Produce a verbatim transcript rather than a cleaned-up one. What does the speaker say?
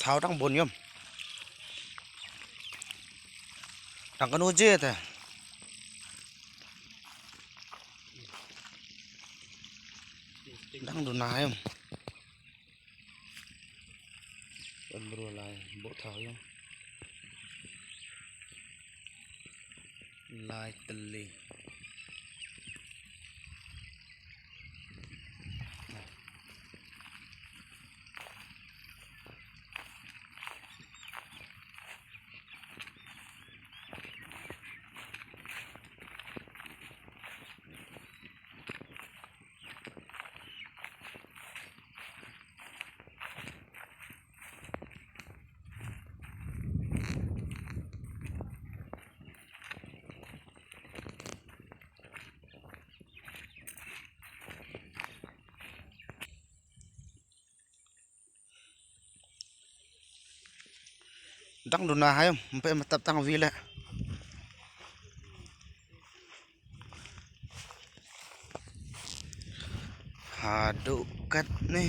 Thaw dang bun ïom. Dang kano je te. Dang duna ïom. Kan bro lai bok thaw ïom. Lai tylli. Dang duna hai, ym pei ma tap tang wi leh. Haduh katne.